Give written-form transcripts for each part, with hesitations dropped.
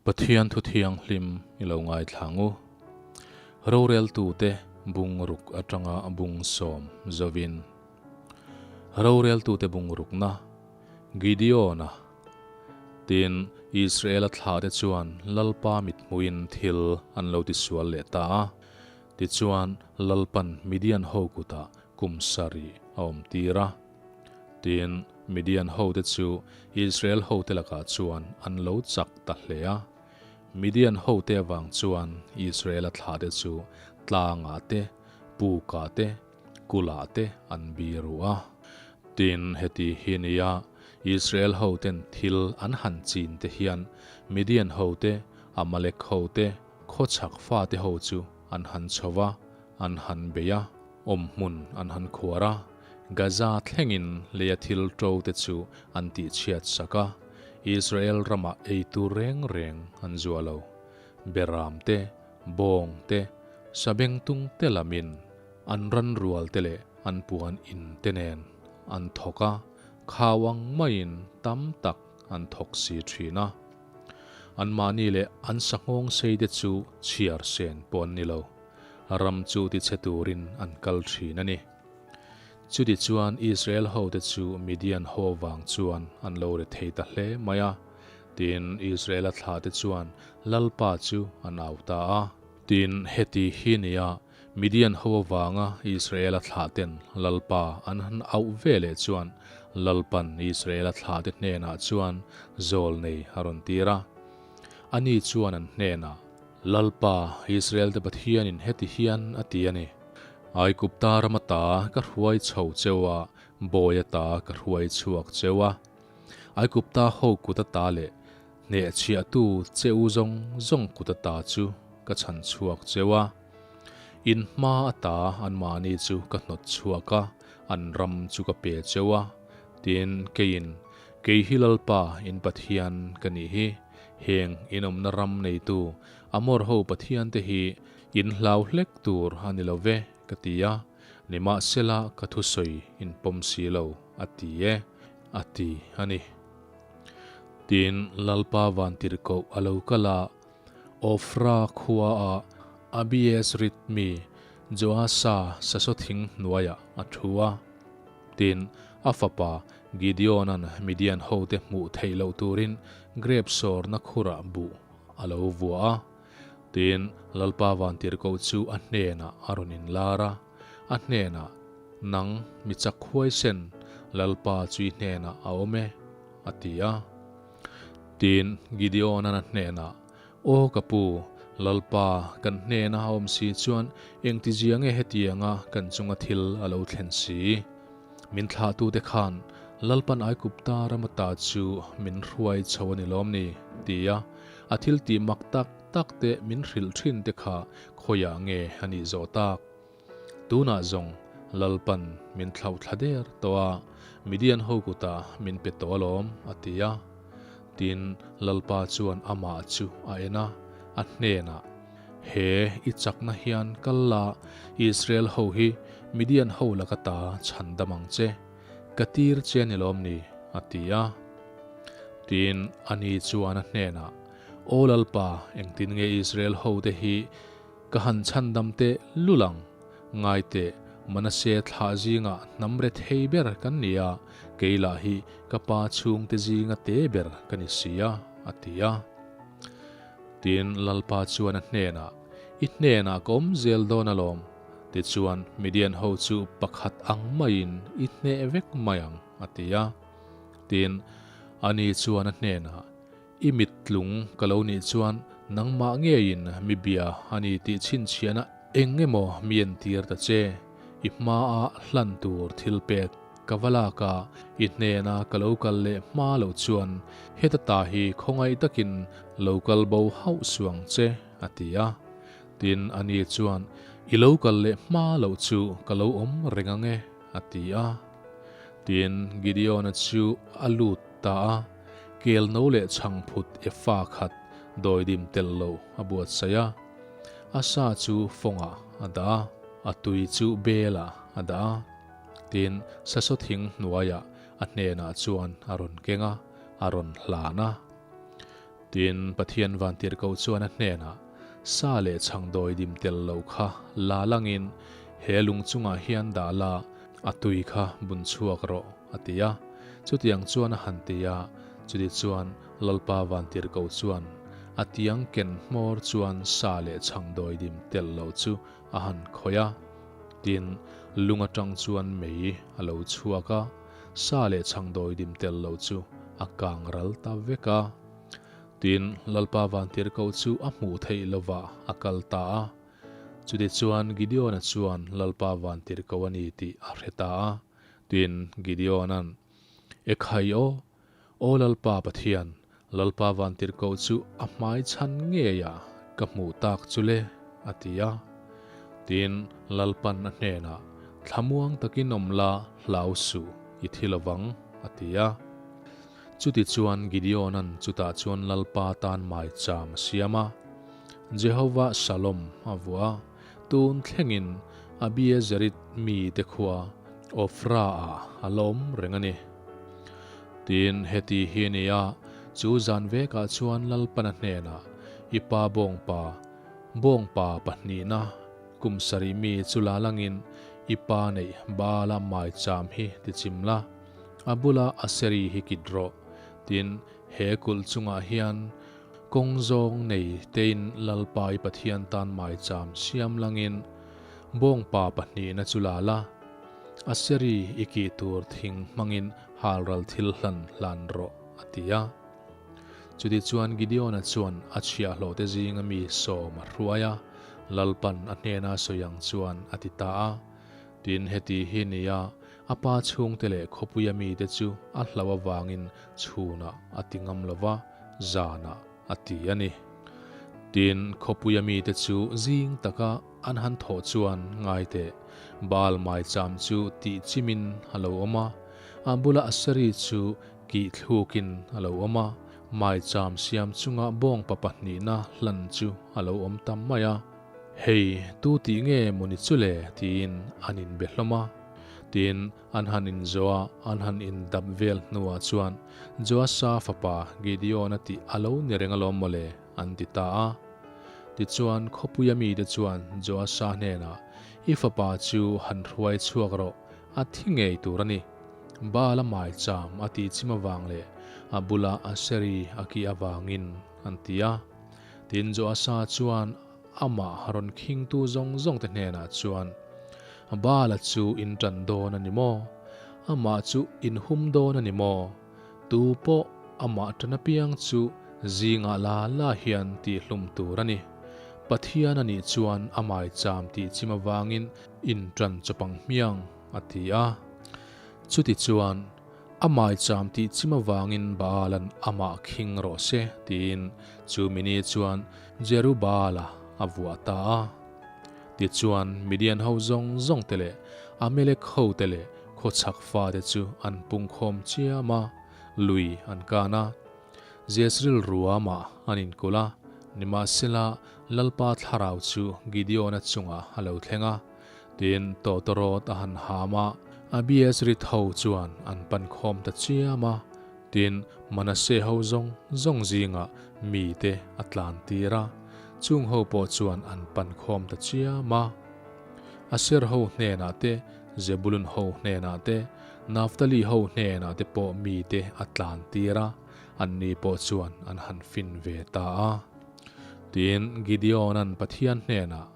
Pathian thu thianghlim i lo ngaithla ang u. Roreltute bung ruk atanga bung sawm zovin. Roreltute bung rukna Gideon-a Tin, Israel-a thlahte chuan Lalpa mithmuhin thil an lo tisual leh ta a. Tichuan, Lalpan Midian ho kutah kum sarih a awm tir a. Tin, Midian hote chu Israel hote lakah chuan an lo chak ta hle a. Midian hote avang chuan Israel-a thlahte chu tlangah te, pukah te, Kulah te an biru a. Tin, heti hi nia, Israel hoten thil an han chin te hian Midian hote, Amalek hote, khawchhak fate ho chu an han chho va, an han bei a, awmhmun an han khuar a, Gaza thlengin leia thil ṭo te chu an tihchhiat sak a, Israel ramah eitur reng reng an zuah lo. Beram te, bawng te, sabengtung te lamin An ran rual te leh an puan in te nen an thawk a, khau ang maiin tam tak an thawk si thin a. Anmahni leh an sanghawng sei te chu chhiar sen pawh an ni lo, ram chu tichhe turin an kal thin a ni. Chutichuan Israel hote chu Midian ho vang chuan an lo re thei ta hle mai a, tin Israela thlahte chuan Lalpa chu an au ta a. Tin, heti hi nia Midian ho avanga Israela thlahten Lalpa an han auh ve leh chuan Lalpan Israela thlahte hnenah chuan zawl nei a rawn tir a. Ani chuan an hnenah, Lalpa, Israelte Pathianin heti hian a ti a ni, Aigupta rama ta ka hruai chho cheu a, bawi ata ka hruai chhuak cheu a. Aigupta ho kut ata leh Hnehchhiahtu che u zawng zawng kut ata chu ka chhan chhuak cheu a. In hma ata anmahni chu ka hnawt chhuak a, an ram chu ka pe cheu a. Tin, keiin, Kei hi Lalpa, in Pathian ka nih hi. Heng inawmna ram neitu Amor ho pathiante hi in hlau hlek tur a ni lo ve, ka ti a. Nimahsela ka thusawi in pawm si lo, a ti e, a ti a ni. Tin, Lalpa vantirhkoh a lo kal a, Ofra khuaah Abiezrit mi Joasa sasaw thing hnuaiah a thu a. Tin, a fapa Gideona'n Midian hote hmuh theih loh turin grep sawrna khurah buh a lo vuah a. Tin, Lalpa vantirhkoh chu a hnenah a rawn inlar a, a hnenah, Nang, mi chak huaisen, Lalpa chu i hnenah a awm e, a ti a. Tin, Gideona'n a hnenah, Aw ka pu, Lalpa, kan hnena a awm si chuan engtizia nge hetianga kan chunga thil a lo thlen si? Min thlahtute khan Lalpan Aigupta rama ta chu min hruai chho a ni lawm ni? tia a thil tih mak tak tak te min hrilh thin te kha khawiah nge a nih zawh tak? Tunah zawng Lalpan min thlauh thla der tawh a, Midian ho kutah min pe tawh alawm, a ti a. Tin, Lalpa chuan amah chu a en a, a hnenah, He i chakna hian kal la, Israel ho hi Midian ho laka ta chhan dam ang che, ka tir che a ni lawm ni? a ti a. Tin, ani chuan a hnenah, Aw Lalpa, engtin nge Israel hote hi Ka han chhandam teh lul ang. Ngai teh, Manase thlah zingah hnam re thei ber kan ni a, kei lah hi ka pa chhungte zinga te ber ka ni si a, a ti a. Tin, Lalpa chuan a hnenah, I hnenah ka awm zel dawn alawm, tichuan Midian ho chu pakhat ang maiin i hneh vek mai ang, a ti a. Tin, ani chuan a hnenah, I mit tlung ka lo nih chuan nangmah ngeiin mi bia a ni tih chhinchhiahna eng emaw mi entir ta che. I hmaa hlan tur thil pek ka va lak a, i hnena ka lo kal leh hma loh chuan heta ta hi khawngaih takin lo kal bo hauh suang che, a ti a. Tin, ani chuan, I lo kal leh hma loh chu ka lo awm reng ang e, a ti a. Tin, Gideon-a chu a lut ta a. Kel no leh chhangphut efa khat dawidim tel lo a buatsaih a, a sa chu fawngah a dah a, a tui chu belah a dah a. Tin, sasaw thing hnuaiah a hnenah chuan a rawn keng a, a rawn hlan a. Tin, Pathian vantirhkoh chuan a hnenah, Sa leh chhangdawi dim tel lo kha la langin he lung chungah hian dah la, a tui kha bun chhuak rawh, a ti a. Chutiang chuan a han ti a, chutichuan Lalpa vantirhkoh chuan a tiang ken hmawr chuan sa leh chhangdawi dim tel lo chu a han khawih a. Tin, lung atang chuan mei a lo chhuak a, sa leh chhangdawi dim tel lo chu a kang ral ta vek a. Tin, Lalpa vantirhkoh chu a hmuh theih lovah a kal ta a. Chutichuan Gideona chuan Lalpa vantirhkoh a ni tih a hre ta a. Tin, Gideona'n, Ekhai aw, Aw Lalpa Pathian, Lalpa vantirhkoh chu a hmai chhan ngeiah ka hmuh tak chu le, a ti a. Tin, Lalpan a hnenah, Thlamuang takin awm la, hlau suh, i thi lovang, a ti a. Chutichuan Gideona'n chutah chuan Lalpa tan maicham a siam a, Jehovah Shalom a vuah a, tun thlengin Abiezerit mite khua Ofra-ah a la awm reng a ni. Tin, heti hi a ni a, chu zan vekah chuan Lalpana hnenah, I pa bawngpa, bawngpa pahnihna, kum sarih mi chu la langin i pa neih Baala maicham hi ti chim la, a bula Aseri hi kit rawh. Tin, he kulh chungah hian kawng zawng nei tein Lalpa i Pathian tan maicham siam langin bawngpa pahnihna chu la la, Aseri i kih tur thing hmangin halral thil hlan hlan rawh, a ti a. Chutichuan Gideona chuan a chhiahhlawhte zinga mi sawm a hruai a, Lalpan a hnena sawi ang chuan a ti ta a. Tin, heti hi ni a, a pa chhungte leh khawpuia mite chu a hlauh avangin chhunah a ti ngam lo va, zanah a ti a ni. Tin, khawpuia mite chu zing taka an han thawh chuan ngai teh, Baal maicham chu tih chimin a lo awm a, a bula Aseri chu kih thlukin a lo awm a, maicham siam chunga bawngpa pahnihna hlan chu a lo awm ta mai a. Hei, tu tih nge mawni chu le? tiin an inbe hlawm a. Tin, an han inzawh a, an han indap vel hnuah chuan Joasa fapa Gideon-a tih a lo ni reng alawm mawle, an ti ta a. Tichuan, khawpuia mite chuan Joasa hnenah, I fapa chu han hruai chhuak rawh, a thi ngei tur a ni. Baala maicham a tih chim avang leh a bula Aseri a kih avangin, an ti a. Tin, Joasa chuan amah rawn khingtu zawng zawngte hnenah chuan, Baala chu in tan dawn a ni maw? Amah chu in hum dawn a ni maw? Tu pawh amah tan apiang chu zingah la la hian tihhlum tur a ni. Pathian a nih chuan a maicham tih chim avangin in tan chawp ang hmiang, a ti a. Chutichuan, A maicham tih chim avangin Baal-a'n amah khing rawh se, tiin chu mini chuan Jerubaal-a a vuah ta a. Tichuan, Midian ho zawng zawng te leh Amalek ho te leh khawchhak fate chu an pungkhawm chiam a, lui an kan a. Jezreel ruamah an inkulh a, nimahsela Lalpa thlarau chu Gideon-a chungah a lo thleng a. Tin, tawtawrawt a han ham a, Abiezrit ho chuan an pan khawm ta chiam a, tin, Manasseh ho zawng zawng zingah mite a tlan tir a, chung ho pawh chuan an pan khawm ta chiam a. Aser ho hnenah te, Zebulun ho hnenah te, Naphtali ho hnenah te pawh mite a tlan tir a, anni pawh chuan an han fin ve ta a. Tin, Gideon-a'n Pathian hnenah,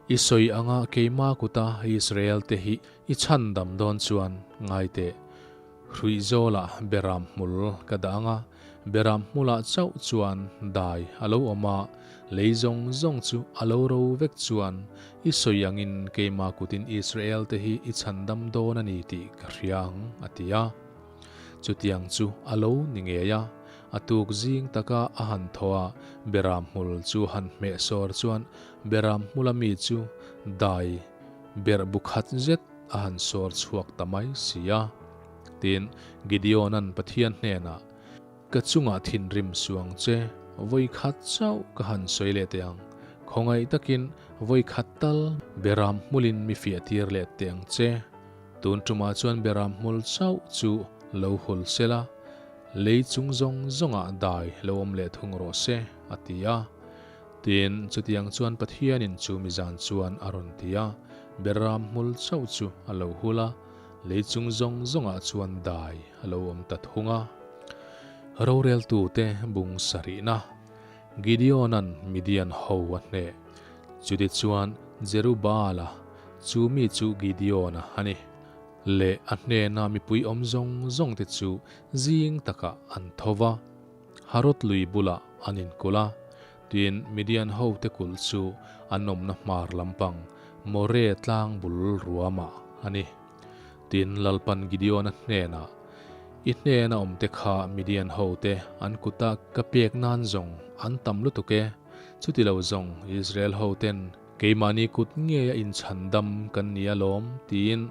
I sawi anga keima kuta Israel te hi i chhandam dawn chuan ngai teh. Hruihzawlah beram hmul ka dah anga, beram hmulah chauh chuan dai a lo awm a, lei zawng zawng chu a lo ro vek chuan i sawi angin keima kutin Israel te hi i chhandam dawn a ni tih ka hria ang, a ti a. Chutiang chu a lo ni ngei a, a tuk zing taka a han thaw a, beram hmul chu han hmeh sawr chuan beram hmula mi chu dai berh bu khat zet a han sawr chhuak ta mai si a. Tin, Gideon-a'n Pathian hnenah, Ka chungah thinrim suang che, vawi khat chauh ka han sawi leh teh ang, khawngaih takin vawi khat tal beram hmulin mi fiah tir leh teh ang che. Tun tumah chuan beram hmul chauh chu lo hul se la, Lei chung zawng zawngah dai lo awm leh thung rawh se, a ti a. Tin, chutiang chuan Pathianin chu mizan chuan a rawn ti a, Beram hmul chauh chu a lo hul a, lei chung zawng zawngah chuan dai a lo awm ta thung a. Roreltute bung sarihna, Gideona'n Midian ho a hneh. Chutichuan Jerubbaala chu mi chu Gideona a ni. Leh a hnena mipui awm zawng zawngte chu zing takah an tho va, Harod lui bulah an inkulh a. Tin, Midian hote kulh chu an awmna hmar lampang More tlang bul ruamah a ni. Tin, Lalpan Gideona hnenah, I hnena awmte kha Midian hote an kuta ka pek nan zawng an tam lutuk e, chuti lo zawng Israel hoten keimahni kut ngeia inchhandam kan ni alawm, tiin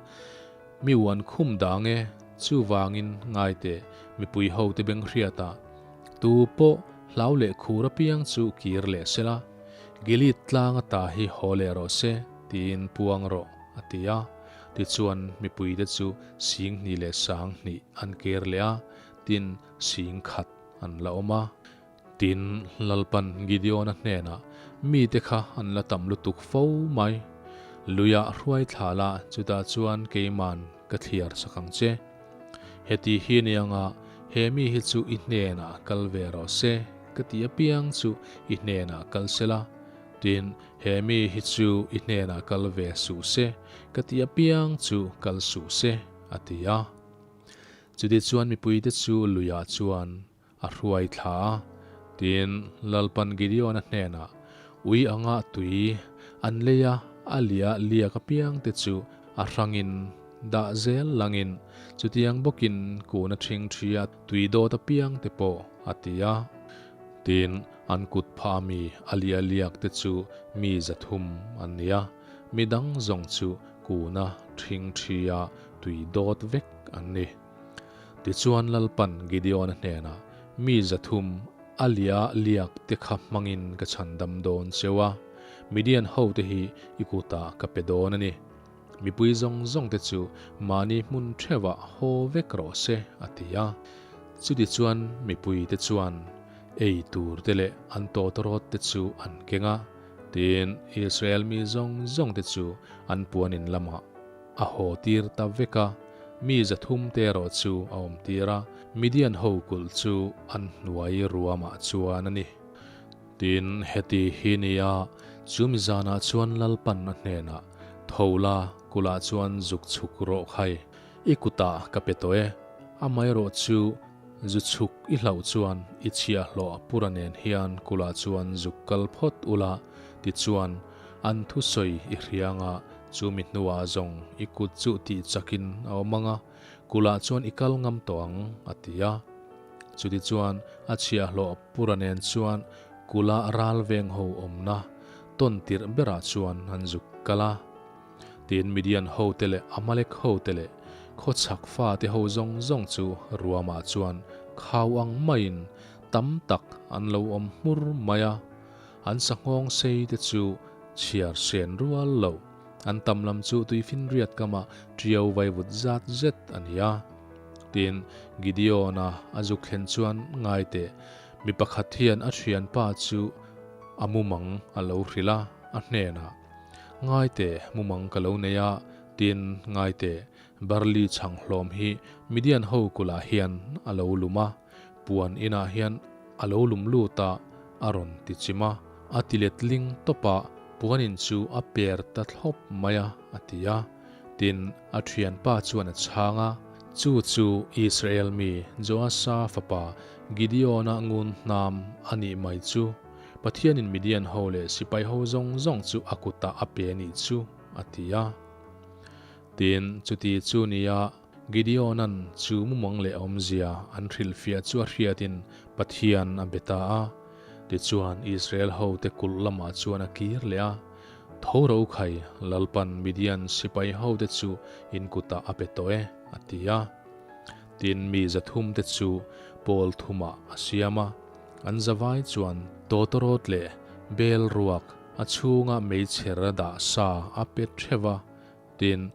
mi uan khum dang e, chuvangin ngai teh mipui hote beng hriatah tu pawh hlau leh khur apiang chu kir leh sela, Gilead tlang ata hi haw leh rawh se, tiin puang rawh, a ti a. Tichuan, mipuite chu sing hnih leh sang hnih an ker leh a, tin, sing khat an la awm a. Tin, Lalpan Gideona hnenah, Mite kha an la tam lutuk fo mai. Luiah hruai thla la, chutah chuan keiman ka thliar sak ang che. Heti hi ni anga he mi hi chu i hnenah kal ve rawh se, ka ti apiang chu i hnenah kal se la. Tin, he mi hi chu i hnenah kal ve suh se, ka ti apiang chu kal suh se, a ti a. Chutichuan mipuite chu luiah chuan a hruai thla a. Tin, Lalpan Gideona hnenah, Ui anga tui an lei a, a lia liak apiangte chu a hrangin dah zel langin chutiang bawkin kuna ṭhing ṭhia tui dawt apiangte pawh a ti a. Tin, an kut phah mi a lia liak te chu mi 300 an ni a, mi dang zawng chu kuna ṭhing ṭhia tui dawt vek an ni. Tichuan Lalpan Gideona hnenah, Mi 300 a lia liak te kha hmangin ka chhandam dawn cheu a, Midian hote hi i kutah ka pe dawn a ni. Mipui zawng zawng te chu mahni hmun theuhah haw vek rawh se, a ti a. Chutichuan mipui te chuan ei tur te leh an tawtawrawt te chu an keng a, tin, Israel mi zawng zawng te chu an puan in lamah a haw tir ta vek a, mi 300 te erawh chu a awm tir a, Midian ho kulh chu an hnuai ruamah chuan a ni. Tin, heti hi nia, chu mi zanah chuan Lalpan a hnenah, Tho la, kulhah chuan zuk chhuk rawh khai, i kutah ka pe tawh e, amaherawh chu zu chhuk i hlauh chuan i chhiahhlawh pura nen hian kulhah chuan zuk kal phawt ula, tichuan an thusawi i hrianga chu mi hnuah zawng i kut chu tih chakin a awm ang a, kulhah chuan i kal ngam tawh ang, a ti a. Chutichuan a chhiahhlawh pura nen chuan kula ral veng ho awmna tawn tirh berah chuan an zuk kal a. Tin, Midian hote leh Amalek hote leh khawchhak fate ho zawng zawng chu ruamah chuan khau ang maiin tam tak an lo awm hmur mai a, an sanghawng sei te chu chhiar sen rual lo, an tam lam chu tuifinriat kamah ṭiau vaivut zat zet a ni a. Tin, Gideona a zuk thlen chuan ngai teh, mi pakhat hian a thianpa chu a mumang a lo hrilh a, a hnenah, Ngai teh, mumang ka lo nei a, tin, ngai teh, barley chhang hlawm hi Midian ho kulhah hian a lo lum a, puan inah hian a lo lum lut a, a rawn ti chim a, a ti letling tawp a, puan in chu a per ta thlawp mai a, a ti a. Tin, a thianpa chuan a chhang a, Chu chu Israel mi Joasa fapa Gideona ngun hnam a nih mai chu. Pathianin Midian ho leh sipai ho zawng zawng chu a kutah a pe a nih chu, a ti a. Tin, chuti chu nia Gideona'n chu mumang leh awmzia an hrilhfiah chu a hriatin Pathian a be ta a. Tichuan, Israel hote kulh lamah chuan a kir leh a. Tho ro khai, Lalpan Midian sipai hote chu in kutah a pe tawh e, a ti a. Tin, mi 300 te chu pawl thumah a siam a. An zavai chuan tawtawrawt leh bel ruak a chhunga meichher a dah sa a pe theuh a. Tin,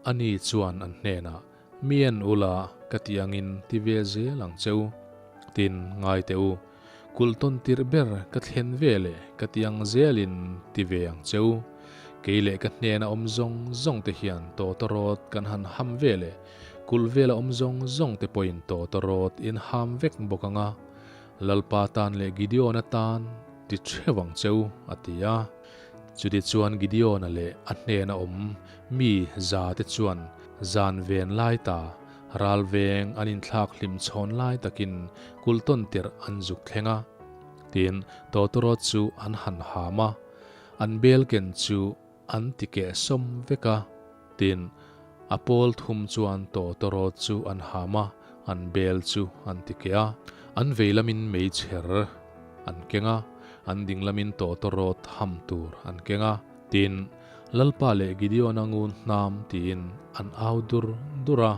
ani chuan an hnenah. Mi en ula ka ti angin ti ve zel ang che u. Tin, ngai teh u, kulh tawn tirh ber ka thlen ve leh ka ti ang zelin ti ve ang che u. Kei leh ka hnena awm zawng zawng te hian tawtawrawt kan han ham ve leh kulh vela awm zawng zawng te pawhin tawtawrawt in ham vek bawk ang a, Lalpa tan leh Gideona tan ti theuh ang che u, a ti a. Chutichuan Gideona leh a hnena awm mi za te chuan zan ven lai ta, ral veng an inthlak hlim chhawn lai takin kulh tawn tirh an zuk thleng a. Tin, tawtawrawt chu an han ham a, an bel ken chu an ti keh sawm vek a. Tin, a pawl thum chuan tawtawrawt chu an ham a, an bel chu an ti keh a. An vei lamin meichher an keng a, an ding lamin tawtawrawt ham tur an keng a. Tin, Lalpa leh Gideona ngun hnam tiin an au dur dur a.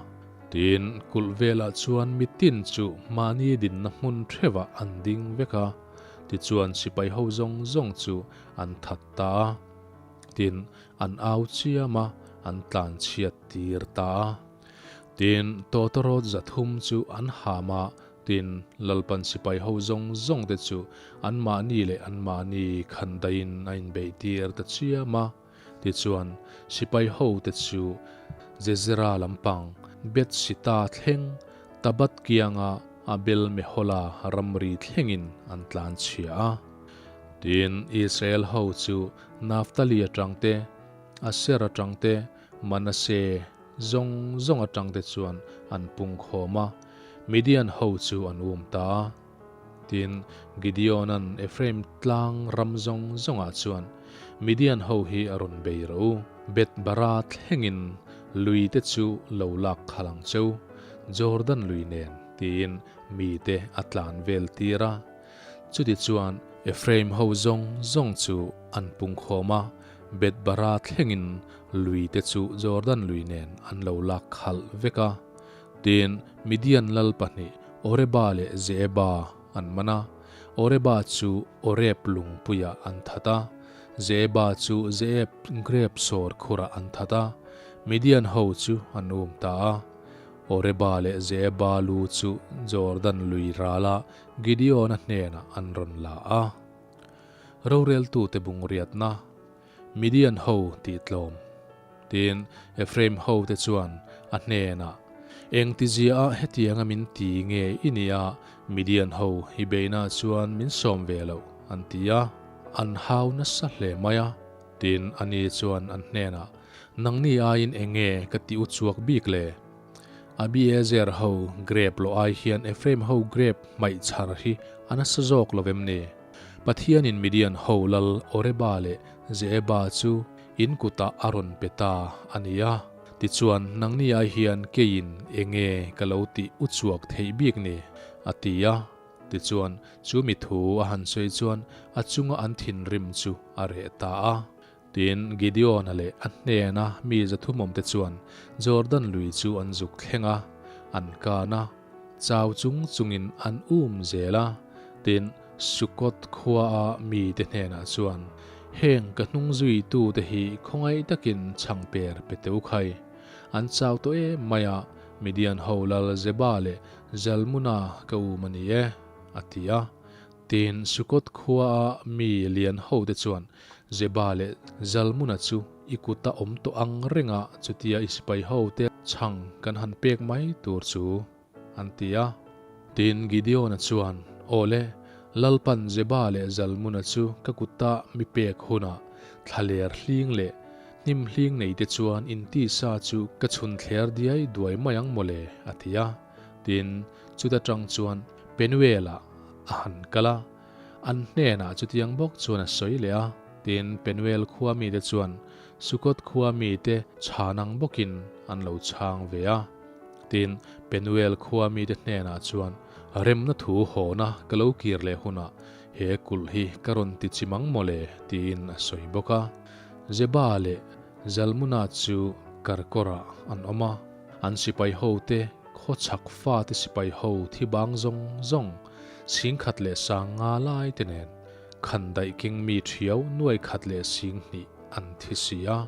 Tin, kulh velah chuan mitin chu mahni dinna hmun theuhah an ding vek a, tichuan sipai ho zawng zawng chu an that ta a. Tin, an au chiam a, an tlan chhiat tir ta a. Tin, tawtawrawt 300 chu an ham a, tin, Lalpan sipai ho zawng zawng te chu anmahni leh anmahni khan daihin a inbeih tir ta chiam a. Tichuan, sipai ho te chu Jezera lampang Beth-sita thleng Tabat kianga Abel Mehola ramri thlengin an tlan chhia a. Tin, Israel ho chu Naphtali atang te, Aser atang te, Manasseh zawng zawng atang te chuan an pung khawm a, Midian ho chu an um ta a. Tin, Gideona'n Ephraim tlang ram zawng zawngah chuan Midian ho hi a rawn bei rawh u, Beth-bara thlengin lui te chu lo lak khalh ang cheu, Jordan lui nen, tiin mite a tlan vel tir a. Chutichuan, Ephraim ho zawng zawng chu an pung khawm a, Beth-bara thlengin lui te chu Jordan lui nen an lo lak khalh vek a. Tin, Midian lal pahnih Oreba leh Zeeba an man a, Oreba chu Oreb lungpuiah an that a, Zeeba chu Zeeb grep sawr khurah an that a, Midian ho chu an um ta a. Oreba leh Zeeba lu chu Jordan lui ralah Gideona hnenah an rawn la a. Roreltute bungriatna, Midian ho tih tlawm. Tin, Ephraim ho te chuan a hnenah, Engtizia ah hetianga min ti nge i nia, Midian ho hi beina chuan min sawm ve loh, an ti a. An hau nasa hle mai a. Tin, ani chuan an hnenah, Nangni aiin enge ka ti u chuak bik le? Abiezer ho grep lawh ai hian Ephraim ho grep hmaih chhar hi a nasa zawk lo vem ni? Pathianin Midian ho lal Oreba leh Zeeba chu in kutah a rawn pe ta a ni a. Tichuan, nangni ai hian keiin enge ka lo tih u chuak theih bik ni? a ti a. Tichuan, chu mi thu a han sawi chuan a chunga an thinrim chu a reh ta a. Tin, Gideona leh a hnena mi 300 awmte chuan Jordan lui chu an zuk thleng a, an kan a, chau chung chungin an um zel a. Tin, Sukkoth khuaa mite hnenah chuan, Heng ka hnung zuitute hi khawngaih takin chhang per pe teu khai. An chau tawh em mai a, Midian ho lal Zeba leh Zalmuna ka um a ni e, a ti a. Tin, Sukkoth khuaa mi lian hote chuan Zeba leh Zalmuna chu i kuta awm tawh ang renga chutia i sipai hote chhang kan han pek mai tur chu, an ti a. Tin, Gideona chuan, Aw le, Lalpan Zeba leh Zalmuna chu ka kuta mi pek hunah thlaler hling leh hnim hling neite chuan in tisa chu ka chhun thler diai duai mai ang maw le, a ti a. Tin, chuta tang chuan Penuel-ah a han kal a. An hnenah chutiang bawk chuan a sawi leh a. Tin, Penuel khua mite chuan Sukkoth khua mite chhan ang bawkin an lo chhang ve a. Tin, Penuel khua mite hnenah chuan, Remna thu hawna ka lo kir leh hunah he kulh hi ka rawn ti chim ang maw le? tiin a sawi bawk a. Zeba leh Zalmuna chu Karkawrah an awm a, an sipai hote khawchhak fate sipai ho thi bang zawng zawng 10,500 lai te nen khandaih keng mi thiau 202,000 an thi si a.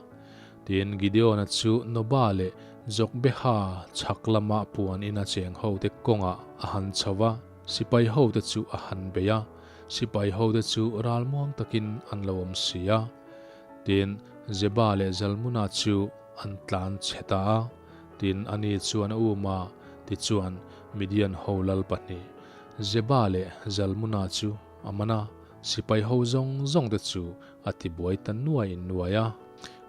Tin, Gideona chu Noba leh. Jokbeha chhak lama puan ina cheng hote kawngah a han chho va, sipai hote chu a han bei a, sipai hote chu ralmuang takin an lo awm si a. Tin, Zeba leh Zalmuna chu an tlan chhe ta a, tin ani chuan a um a, tichuan Midian ho lal pahnih, Zeba leh Zalmuna chu a man a, sipai ho zawng zawng te chu a ti buai ta nuai nuai a.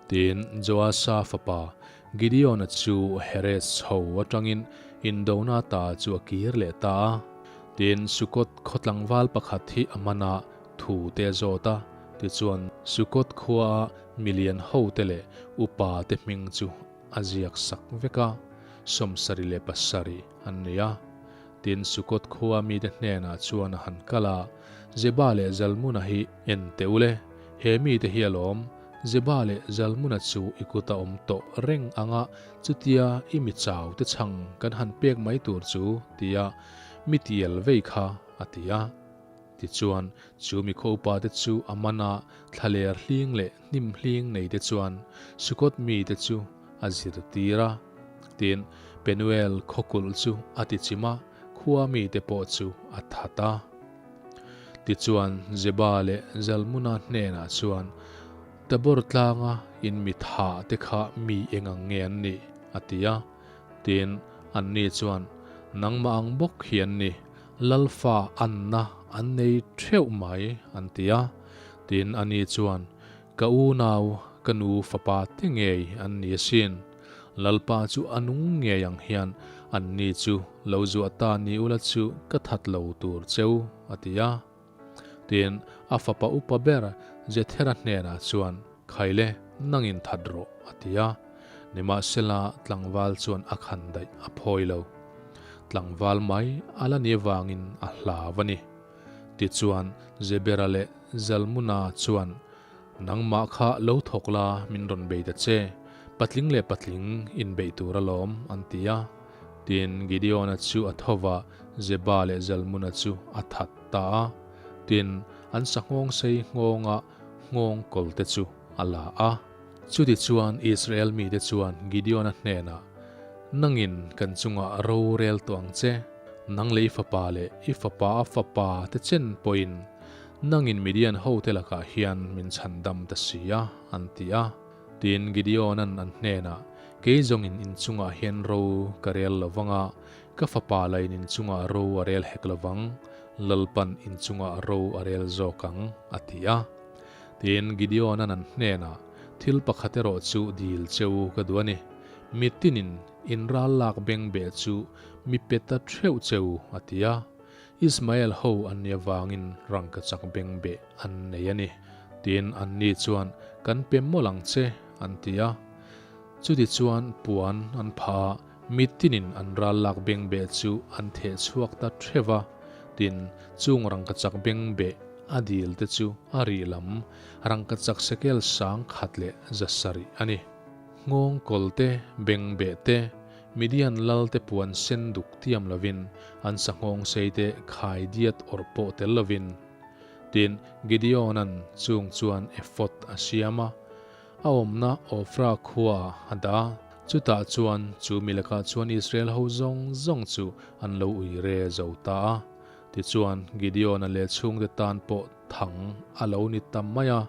Tin, Joasa fapa Gideona chu Heres chho atangin indona ta chu a kir leh ta a. Tin, Sukot khaw tlangval pakhat hi a man a, thu te a zawt a, tichuan Sukot khuaa milian hote leh upa te hming chu a ziak sak vek a, 77 an ni a. Tin, Sukot khua mite hnenah chuan a han kal a, Zeba leh Zalmuna hi en teh u le, he mite hi alawm, Zeba leh Zalmuna chu i kut a awm tawh reng ang a, chutia i mi chau te chhang kan han pek mai tur chu, tia mi tial vei kha, a ti a. Tichuan, chu mi khaw upate chu a man a, thlaler hling leh hnim hling neite chuan Sukot mite chu a zirtir a. Tin, Penuel khaw kulh chu a ti chim a, khua mite pawh chu a that a. Tichuan, Zeba leh Zalmuna hnenah chuan, Tabor tlanga in mi tha te kha mi eng ang nge an nih? a ti a. Tin, anni chuan, Nangmah ang bawk hi an ni, Lalfa anna an nei theuh mai, an ti a. Tin, ani chuan, Ka unau, ka nu fapa te ngei an ni asin. Lalpa chu a nung ngei ang hian anni chu lo zuah ta ni ula chu ka that lo tur cheu, a ti a. Tin, a fapa upa ber Jethera hnenah chuan, Khaile, nangin that rawh, a ti a. Nimahsela, tlangval chuan a khan daih a phawi lo. Tlangval mai a la ni avangin a hlau a ni. Tichuan, Zebera leh Zalmuna chuan, Nangmah kha lo thawk la, min rawn bei ta che. Patling leh patling inbeih tur alawm, an ti a. Tin, Gideona chu a tho va, Zeba leh Zalmuna chu a that ta a. Tin, an sanghawng sei nghawnga nghawng kawlte chu a la a. Chutichuan Israel mite chuan Gideona hnenah, Nangin kan chungah ro rel tawh ang che, nang leh i fapa leh i fapa a fapa te chen pawhin nangin Midian hote lakah hian min chhandam ta si a, an ti a. Tin, Gideona'n an hnenah, Kei zawngin in chungah hian ro ka rel lo vang a, ka fapa lain in chungah ro a rel hek lo vang, Lalpan in chungah ro a rel zawk ang, a ti a. Tin, Gideona'n an hnenah, Thil pakhat erawh chu dil che u ka duh a ni. Mi tinin in ral lak beng beh chu mi pe ta theuh che u, a ti a. Ismael ho an nih avangin rangkachak beng beh an nei a ni. Tin, anni chuan, Kan pe mawlh ang che, an ti a. Chutichuan puan an phah a, mi tinin an ral lak beng beh chu an theh chhuak ta theuh va. Tin, chung rangkachak beng beh a dil te chu a rih lam rangkachak sekel sang khat leh 700 a ni. Nghawng kawl te, beng beh te, Midian lal te puan sen duk tiam lovin an sanghawng sei te khai diat awrh pawh tel lovin. Tin, Gideona'n chung chuan ephod a siam a, a awmna Ofra khua a dah a, chutah chuan chu mi lakah chuan Israel ho zawng zawng chu an lo ui re zo ta a. Tichuan, Gideon-a leh chhungte tan pawh thang a lo ni ta mai a.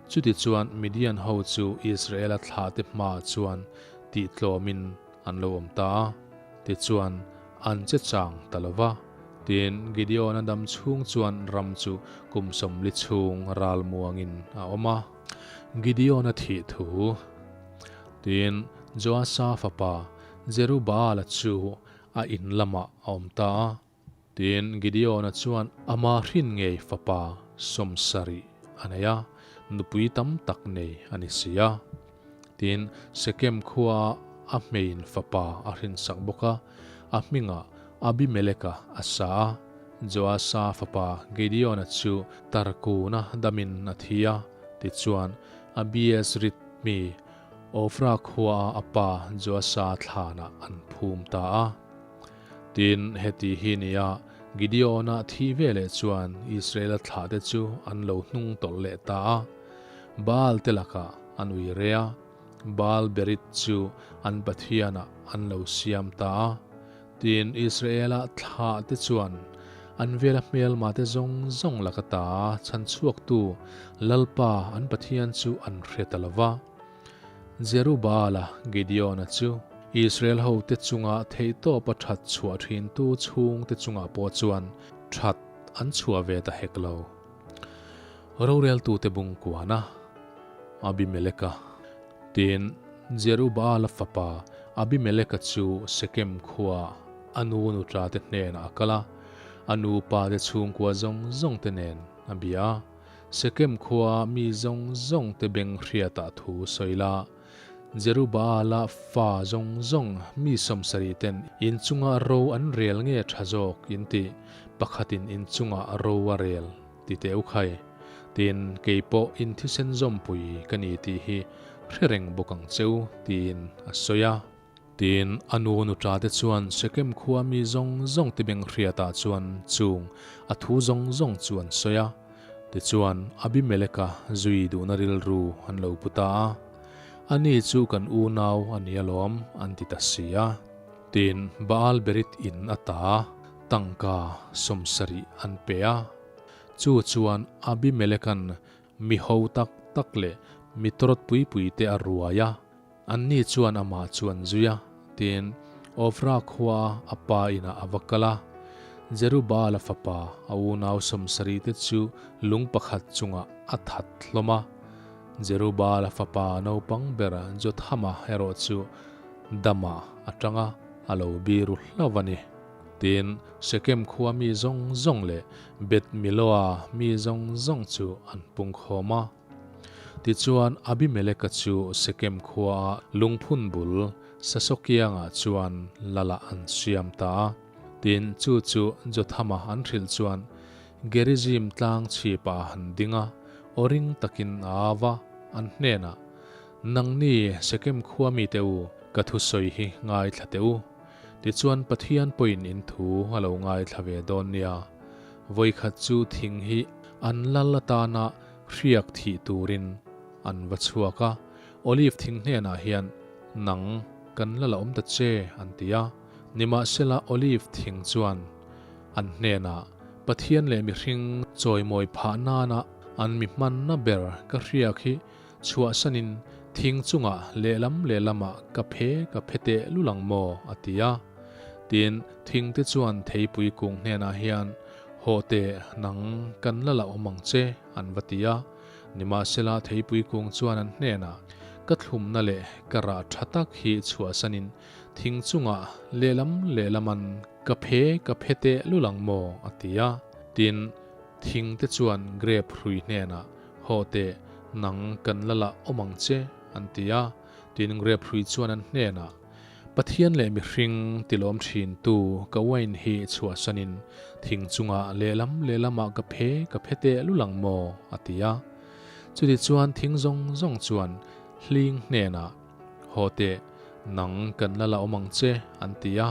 Chutichuan, Midian ho chu Israel-a thlahte hmaah chuan tihtlawmin an lo awm ta a. Tichuan, an che chang ta lo va. Tin, Gideon-a dam chhung chuan ram chu kum 40 chhung ral muangin a awm a. Gideon-a thih thu. Tin, Joasa fapa Jerubaal-a chu a in lamah a awm ta a. Tin, Gideon-a chuan ama hrin ngei fapa 70 a nei a, nupui tam tak nei a ni si a. Tin, Sekem khuaah a hmeiin fapa a hrinsak bawk a, a hmingah Abimeleka a sa a. Joasa fapa Gideon-a chu tarkuna damin a thi a, tichuan Abiezrit mi Ofra khuaah a pa Joasa thlanah an phum ta a. Tin, heti hi nia, Gideon-a thi veleh chuan Israel-a thlahte chu an lo hnung tawlh leh ta a. Baal te lakah an ui re a. Baal-berith chu an pathianah an lo siam ta a. Tin, Israela thlahte chuan an vela hmelmate zawng zawng laka ta chhanchhuaktu Lalpa an Pathian chu an hre ta lo va. Jerubaala Gideona chu Israel hote chunga theihtawpa that chhuah thintu chhungte chungah pawh chuan that an chhuah ve ta hek lo. Roreltute bungkuana Abimeleka. Tin, Jerubaala fapa Abimeleka chu Sekem khua a nu nuṭate hnenah a kal a, a nupate chhungkua zawng zawngte nen a bia a. Sekem khua mi zawng zawngte beng hriatah thu sawi la, Jerubaala fa zawng zawng mi 70 ten inchunga ro an rel nge tha zawk in ti, pakhatin inchunga ro a rel ti teh u khai. Tin, kei pawh in thisen zawmpui ka ni tih hi hre reng bawk ang cheu tiin a sawi a. Tin, a nu nuṭa te chuan Sekem khua mi zawng zawng te beng hriatah chuan chung a thu zawng zawng chu an sawi a. Tichuan, Abimeleka zui duhna rilru an lo pu ta a. Ani chu kan unau a ni alawm, an ti ta si a. Tin, Baal-berith in ata tangka 70 an pe a. Chu chuan Abimeleka'n mi ho tak tak leh mi tawrawt pui pui te a ruai a. Anni chuan amah chu an zui a, tiin Ofra khua a pa inah a va kal a. Jerubaala fapa a unau 70 te chu lung pakhat chungah a that hlawm a. Jerubaala fapa naupang ber Jothama erawh chu damah a tang a, a lo biru hlauh a ni. Tin, Shekem khua mi zawng zawng leh Beth-miloa mi zawng zawng chu an pungkhawm a. Tichuan, Abimeleka chu Sekem khuaa lungphun bul Sasokiangah chuan lalah an siam ta a. Tin, chu chu Jothama an hrilh chuan Gerizim tlang chhipah a han ding a, aw ring takin a au a, an hnenah, Nangni Sekem khua mite u, ka thusawi hi ngaithla teh u. Tichuan, Pathian pawhin in thu a lo ngaithla ve dawn nia. Vawikhat chu thing hi an lal atana hriak thih turin an va chhuak a, Olive thing hnenah hian, Nang, kan la la awm ta che, an ti a. Nimahsela Olive thing chuan an hnenah, Pathian leh mihring chawimawi phah nana an mi hmanna ber ka hriak hi chhuahsanin thing chungah lehlam lehlamah ka phe ka phe teh lul ang maw? a ti a. Tin, thingte chuan theipui kung hnenah hian, Haw teh, nang kan la la awm ang che, an va ti a. Nimahsela theipui kung chuan an hnenah, Ka thlumna leh ka rah tha tak hi chhuahsanin thing chungah lehlam lehlaman ka phe ka phe teh lul ang maw? a ti a. Tin, thingte chuan grep hrui hnenah, Haw teh, nang kan la la awm ang che, an ti a. Tin, grep hrui chuan an hnenah, Pathian leh mihring tilawm thintu ka wine hi chhuahsanin thing chungah lehlam lehlamah ka phe ka phe teh lul ang maw? a ti a. Chutichuan thing zawng zawng chuan hling hnenah, Haw teh, nang kan la la awm ang che, an ti a.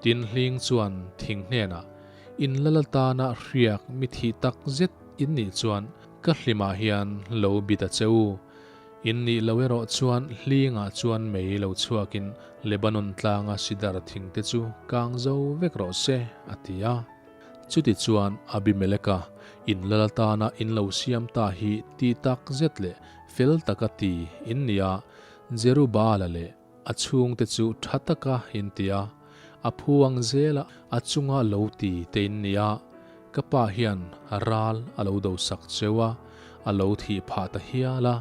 Tin hling chuan thing hnenah, In la la tana hriak mi thih tak zet in nih chuan ka hlimah hian lo bit a che u. In nih lo erawh chuan hlingah chuan mei lo chhuakin Lebanon tlanga sidar thingte chu kang zo vek rawh se, a ti a. Chuti chuan Abimeleka in lal atana in lo siam ta hi ti tak zet leh fel taka ti in ni a, Jerubaala leh a chhungte chu tha taka in ti a, a phu ang zela a chunga lo ti te in ni a, ka pa hian ral a lo do sak cheu a, a lo thih phah ta hial a,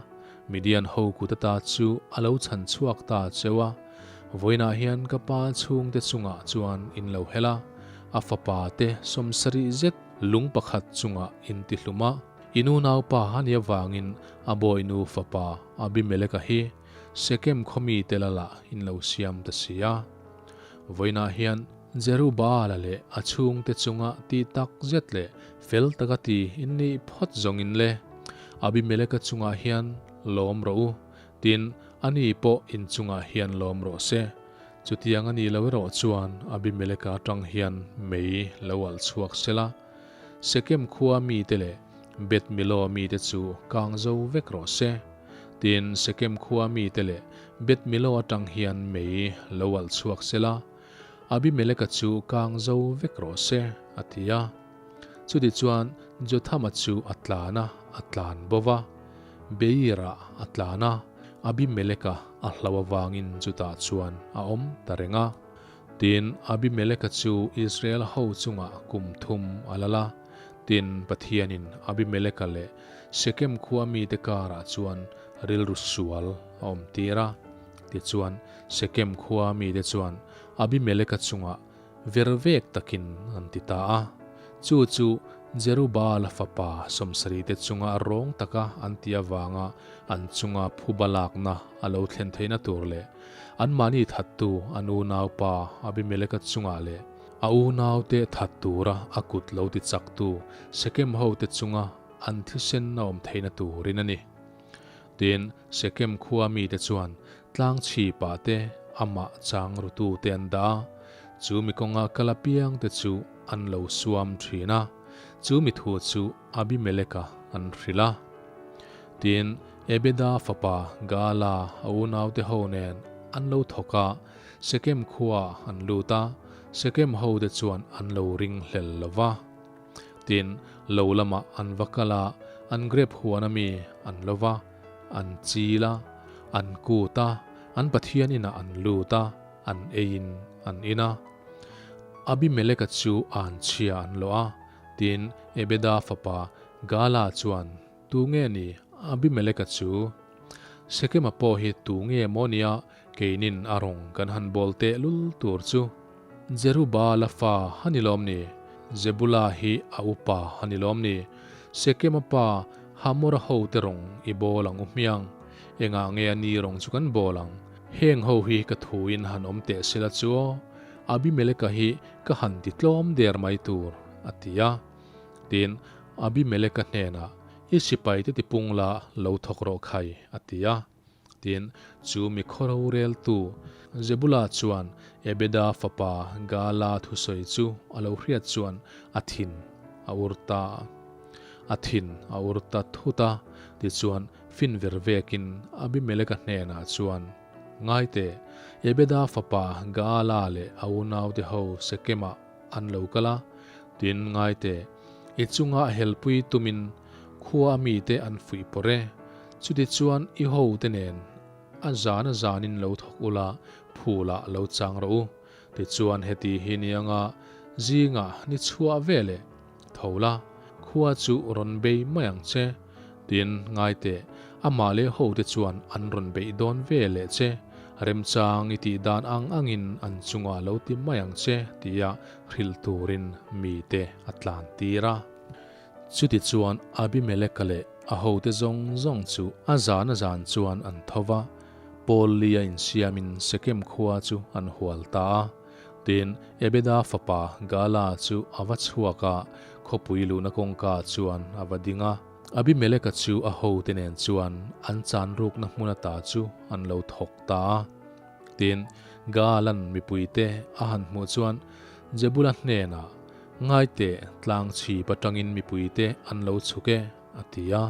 Midian ho kut ata chu a lo chhan chhuak ta cheu a, vawiinah hian ka pa chhungte chungah chuan in lo hel a, a fapa te 70 zet lung pakhat chungah in ti hlum a, i nunaupa a nih avangin a bawinu fapa Abimeleka hi Sekem khawmi te lala in lo siam ta si a. Vawiinah hian Jerubaala leh a chhungte chunga ti tak zet leh fel taka ti in nih phawt zawngin le Abimeleka chungah hian lawm rawh u, tin ani pawh in chungah hian lawm rawh se. Chutiang a nih lo erawh chuan Abimeleka atang hian mei lo alh chhuak sela, Sekem khua mite leh Beth-milo mite chu kang zo vek rawh se. Tin, Sekem khua mite leh Beth-milo atang hian mei lo alh chhuak sela, Abimeleka chu kang zo vek rawh se, a ti a. Chutichuan Jothama chu a tlan a, a tlan bo va. Beirah a tlan a, Abimeleka a hlau avangin chutah chuan a awm ta reng a. Tin, Abimeleka chu Israel ho chungah kum thum a lal a. Tin, Pathianin Abimeleka leh Shekem khua mite karah chuan rilru sual a awm tir a. Tichuan, Shekem khua mite chuan Abimeleka chungah ver vek takin an ti ta a. Chu chu Jerubbaala fapa sawmsarite chunga rawng taka an ti avanga an chunga phuba lakna a lo thlen theihna tur leh anmahni thattu an unaupa Abimeleka chungah leh a unaute that tura a kut lo ti chaktu Shekem hote chunga an thisen a awm theihna turin a ni. Tin, Shekem khua mite chuan Tlang chhipah te amah chang rutute an dah a, chu mi kawnga kal apiangte chu an lo suam thin a, chu mi thu chu Abimeleka an hrilh a. Tin, Ebeda fapa Gaala a unaute ho nen an lo thawk a, Sekem khuaah an lut a, Sekem hote chuan an lo ringhlel lo va. Tin, lo lamah an va kal a, an grep huan ami an lo va, an chil a, an kut a, an Pathian inah an lut a, an eiin an in a. Abimeleka chu anchhia an lawh a, tin, Ebeda fapa Gaala chuan, Tu nge ni Abimeleka chu? Sekema pawh hi tu nge maw nia keinin a rawng kan han bawl teh lul tur chu? Jerubbaala fa a ni lawm ni? Zebula hi a upa a ni lawm ni? Sekema pa Hamora hote rawng i bawl ang u hmiang. Engah nge a ni rawng chu kan bawl ang? Heng ho hi ka thuin han awm teh sela chu aw, Abimeleka hi ka han ti tlawm der mai tur, a ti a. Tin, Abimeleka hnenah, I sipaite tipung la lo thawk rawh khai, a ti a. Tin, chu mi khaw roreltu Zebula chuan Ebeda fapa Gaala thusawi chu a lo hriat chuan a thin a ur ta a thin a ur ta thut a. Tichuan, fin ver vekin Abimeleka hnenah chuan, Ngaite, Ebeda fapa Gaala leh a unaute ho Sekemah an lo kal a. Tin, ngaite, i chunga helpui tumin khua a mite an fuih pawrh e. Chutichuan i hote nen a zan a zanin lo thawk ula, phulah lo chang rawh u. Tichuan heti hi ni anga zingah ni chhuah ve leh tho la, khua chu rawn bei mai ang che. Tin, ngaiteh, amah leh hote chuan an rawn beih dawn ve leh che. Remchang i tih dan ang angin an chungah lo ti mai ang che, tia hrilh turin mite a tlan tir a. Chutichuan Abimeleka leh a hote zawng zawng chu a zan a zan chuan an tho va, Paul lia insiamin Sekem khua chu an hual ta a. Tin, Ebeda fapa Gaala chu a va chhuak a, khawpui luhna kawngka chuan a va ding a. Abimeleka chu a hote nen chuan an chan rukna hmun ata chu an lo thawk ta a. Tin, Gaala'n mipuite a han hmuh chuan Jebula hnenah, Ngaiteh, tlang chhip atangin mipuite an lo chhuk e, a ti a.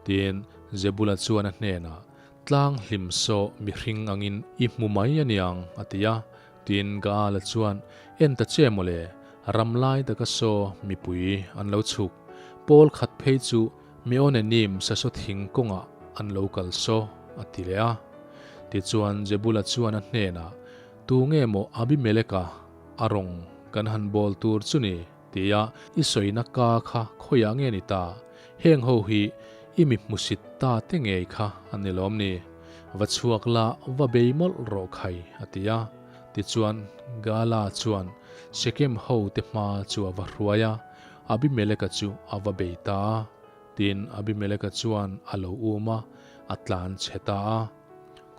Tin, Zebula chuan a hnenah, Tlang hlim saw mihring angin i hmu mai a niang, a ti a. Tin, Gaala chuan, En ta che mawle, ram lai taka saw mipui an lo chhuk. Pawl khat phei chu Meonenim sasaw thing kawngah an lo kal saw, a ti leh a. Tichuan, Zebula chuan a hnenah, Tu nge maw Abimeleka a rawng kan han bawl tur chu ni? tia i sawina ka kha khawiah nge ni ta? Heng ho hi i mi hmusit ta te ngei kha an ni lawm ni? Va chhuak la, va bei mawlh rawh khai, a ti a. Tichuan, Gaala chuan Shekem ho te hma chu a va hruai a, Abimeleka chu a va bei ta a. Tin, Abimeleka chuan a lo um a, a tlan chhe ta a.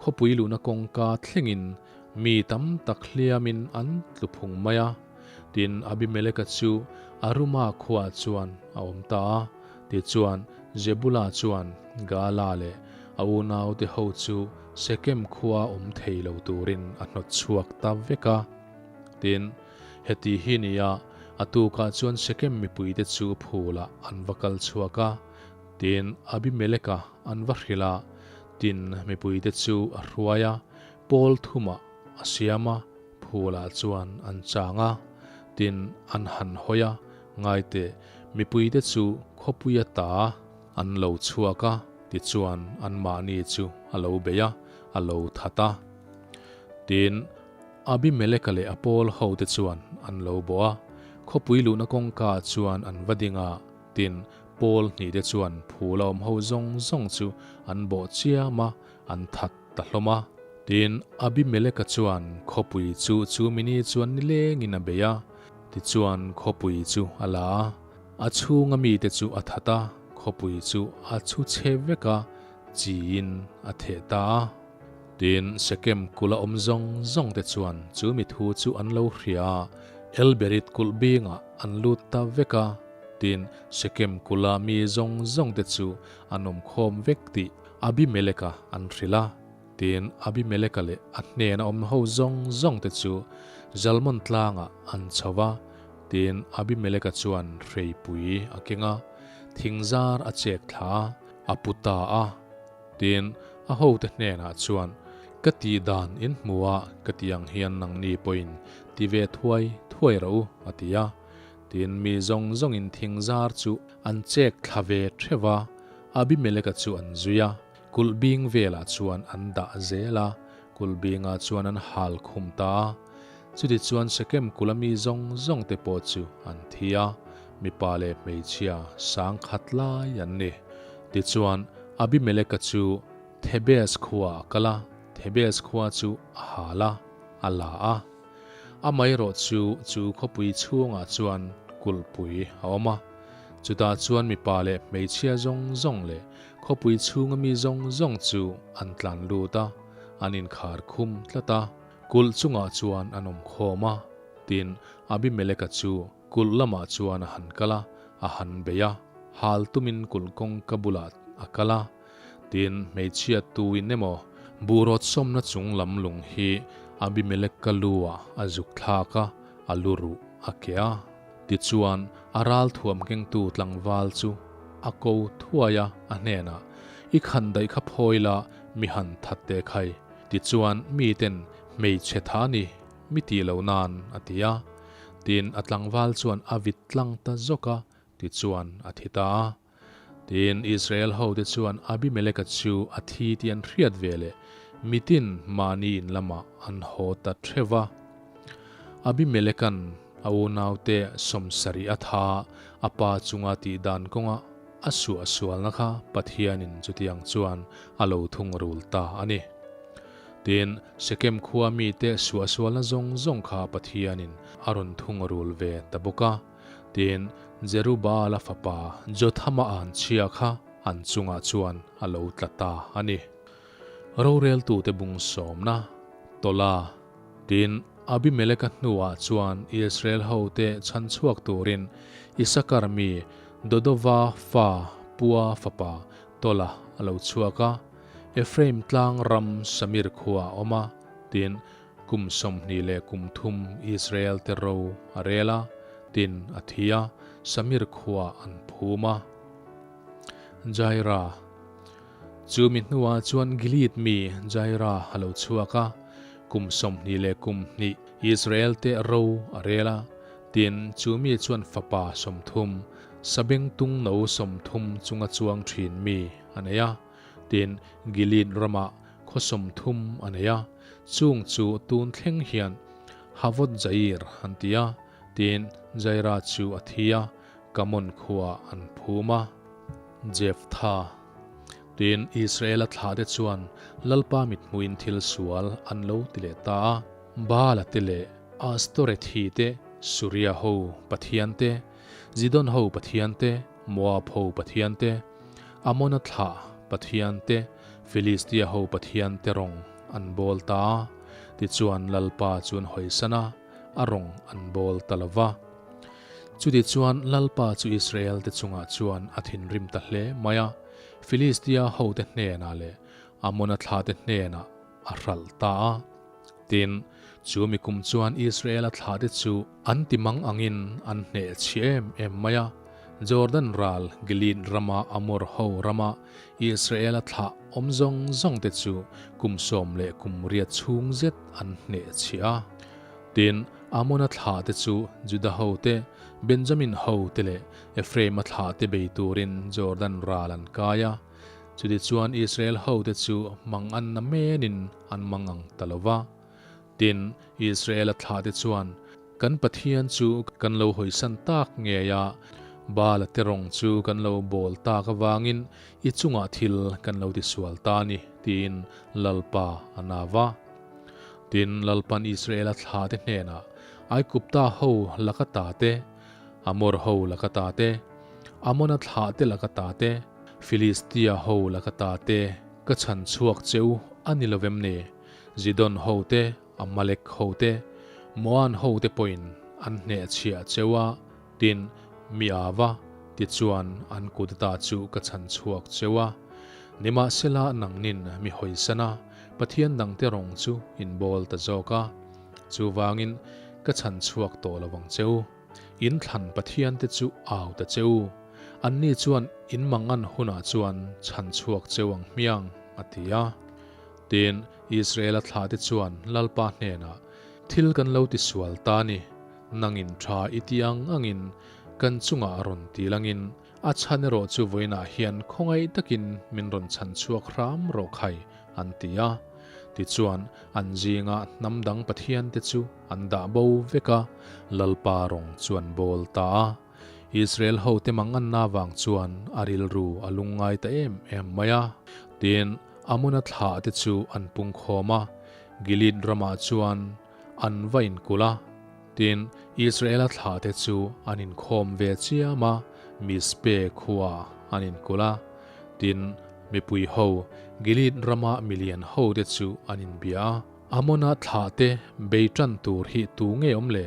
Khawpui luhna kawngka thlengin mi tam tak hliamin an tlu phung mai a. Tin, Abimeleka chu Aruma khuaah chuan a awm ta a. Tichuan, Zebula chuan Gaala leh a unaute ho chu Sekem khua awm thei lo turin a hnawt chhuak ta vek a. Tin, heti hi nia, a tukah chuan Sekem mipuite chu phulah an va kal chhuak a. Tin, Abimeleka an va hrilh a. Tin, mipuite chu a hruai a, pawl thumah a siam a, phulah chuan an chang a. Tin, an han hawi a, Ngaite, mipuite chu khawpuia ta an lo chhuak a, tichuan anmahni chu a lo bei a, a lo that a. Tin, Abimeleka leh a pawl hote chuan an lo bawh a, khawpui luhna kawngka chuan an va ding a, tin, pawl hnihte chuan phul a awm ho zawng zawng chu an bawh chiam a, an that ta hlawm a. Tin, Abimeleka chuan khawpui chu chu mini chuan nilengin a bei a, tichuan khawpui chu a la a, a chhunga mite chu a that a, khawpui chu a chhu chhe vek a, chiin a theh ta a. Tin, Sekem kulh a awm zawng zawng te chuan chu mi thu chu an lo hria a, Elberit kulh bingah an lut ta vek a. Tin, Sekem kulha mi zawng zawng te chu an awm khawm vek tih Abimeleka an hrilh a. Tin, Abimeleka leh a hnena awm ho zawng zawng te chu Zalmon tlangah an chho va. Tin, Abimeleka chuan hreipui a keng a, thingzar a chek thla a, a pu ta a. Tin, a hote hnenah chuan, Ka tih dan in hmu a, ka ti ang hian nangni pawhin ti ve thuai thuai rawh u, a ti a. Tin, mi zawng zawngin thingzar chu an chek thla ve theuh a, Abimeleka chu an zui a, kulh bing velah chuan an dah zel a, kulh bingah chuan an hal khum ta a. Chutichuan Sekem kulh a mi zawng zawngte pawh chu an thi a, mipa leh hmeichhia sangkhat lai an ni. Tichuan, Abimeleka chu Thebes khuaah a kal a, Thebes khua chu a hal a, a la a. Amaherawh chu chu khawpui chhungah chuan kulhpui a awm a. Chutah chuan mipa leh hmeichhia zawng zawng leh khawpui chhunga mi zawng zawng chu an tlan lut a, an inkhar khum tlat a. Kulh chungah chuan an awm khawm a. Tin, Abimeleka chu Kulh lamah chuan a han kal a, a han bei a, hal tumin kulh kawngka bulah a kal a. Tin, hmeichhia tuin emaw buhrawt sawmna chung lam lung hi Abimelek ka lu-ah a zuk thlak a, a lu ruh a keh a. Tichuan, a ral thuam kengtu tlangval chu a ko thuai a, a hnenah, I khan daih kha phawi la, mi han that teh khai. Tichuan, miten hmeichhe tha ni, Mi tih loh nan, a ti a. Tin, a tlangval chuan a vit tlang ta zawk a, tichuan a thi ta a. Tin, Israel hote chuan Abimeleka chu a thi tih an hriat ve leh mitin mahni in lamah an haw ta theuh va. Abimeleka'n a unaute sawmsarih a tha a pa chunga tih dan kawnga a suahsualna kha Pathianin chutiang chuan a lo thungrul ta a ni. Tin, Sekem khua mite suahsualna zawng zawng kha Pathianin a rawn thungrul ve ta bawk a. Tin, Jerubaala fapa Jothama anchhia kha an chungah chuan a lo tla ta a ni. Roreltute bung sawmna, Tola. Tin, Abimeleka hnuah chuan Israel hote chhan chhuak turin Isakar mi Dodova fa Pua fapa Tola a lo chhuak a. Ephraim tlang ram Samir khua a awm a, tin, kum 20 leh kum thum Israel te ro a rel a, tin, a thi a, Samir khua an phum a. Jaira. Chu mi hnuah chuan Gilead mi Jaira a lo chhuak a, kum 20 leh kum hnih Israel te ro a rel a, tin, chu mi chuan fapa 30, sabeng tung no 30 chunga chuang thin mi a nei a. Tin, Gilead ramah khaw 30 a nei a, chung chu tun thleng hian Havot Jair an ti a. Tin, Jaira chu a thi a, Kamon khuaah an phum a. Jeftha. Tin, Israela thlahte chuan Lalpa mithmuhin thil sual an lo ti leh ta a, Baala te leh Astorethi te, Suria ho pathian te, Zidon ho pathian te, Moab ho pathian te, Amona thlah pathian te, Filistia ho pathian te rawng an bawl ta a. Tichuan Lalpa chu an hawisan a, a rawng an bawl ta lo va. Chutichuan Lalpa chu Israel te chungah chuan a thinrim ta hle mai a, Filistia hote hnenah leh Amona thlahte hnenah a hralh ta a. Tin, chu mi kum chuan Israela thlahte chu an ti mang angin an hneh chhi em em mai a. Jordan ral Gilead rama Amor ho rama Israela thlah awm zawng zawng te chu kum 18 chhung zet an hneh chhiah a. Tin, Amona thlah te chu Juda ho te, Benjamin ho te leh Ephraim-a thlah te bei turin Jordan ral an kai a. Chutichuan Israel ho te chu mang an na menin an mang ang ta lo va. Tin, Israela thlah te chuan, Kan Pathian chu kan lo hawisan tak ngei a, Baala te rawng chu kan lo bawl tak avangin i chungah thil kan lo tisual ta a ni, tiin Lalpa a na va. Tin, Lalpan Israela thlah te hnenah, Aigupta ho laka ta te, Amor ho laka ta te, Amona thlah te laka ta te, Filistia ho laka ta te ka chhan chhuak che u a ni lovem ni? Zidon ho te, Amalek ho te, Moan ho te pawhin an hnehchhiah cheu a, tin, mi ava, tichuan an kut ata chu ka chhan chhuak cheu a. Nimahsela nangnin mi hawisan a, Pathian dangte rawng chu in bawl ta zawk a, chuvangin ka chhan chhuak tawh lo vang cheu. In thlan Pathian te chu au ta cheu. Anni chuan in mangan hunah chuan chhan chhuak cheu ang hmiang, a ti a. Tin, Israela thlate chuan Lalpa hnenah, Thil kan lo tisual ta ni, nangin tha i ti ang angin kan chungah a rawn ti langin, a chhan erawh chu vawiinah hian khawngaih takin min rawn chhan chhuak hram rawh khai, an ti a. Tichuan, an zinga hnam dang pathiante chu an dah bo vek a, Lalpa rawng chu an bawl ta a. Israel hote manganna vang chuan a rilru a lungngai ta em em mai a. Tin, Amona thlah te chu an pung khawm a, Gilead ramah chuan an va inkulh a. Tin, Israela thlah te chu an inkhawm ve chiam a, Mizpe khuaah an inkulh a. Tin, mipui ho, Gilead rama milian ho te chu an inbia a. Amona thlah te bei tan tur hi tu nge awm le?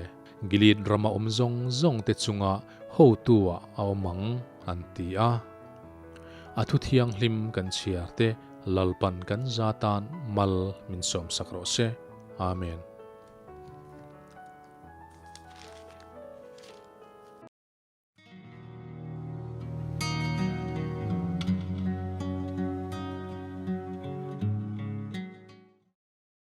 Gilead rama awm zawng zawng te chunga hotu-ah a awm ang, an ti a. A thu thianghlim kan chhiar te Lalpan kan za tan mal min sawmsak rawh se. Amen.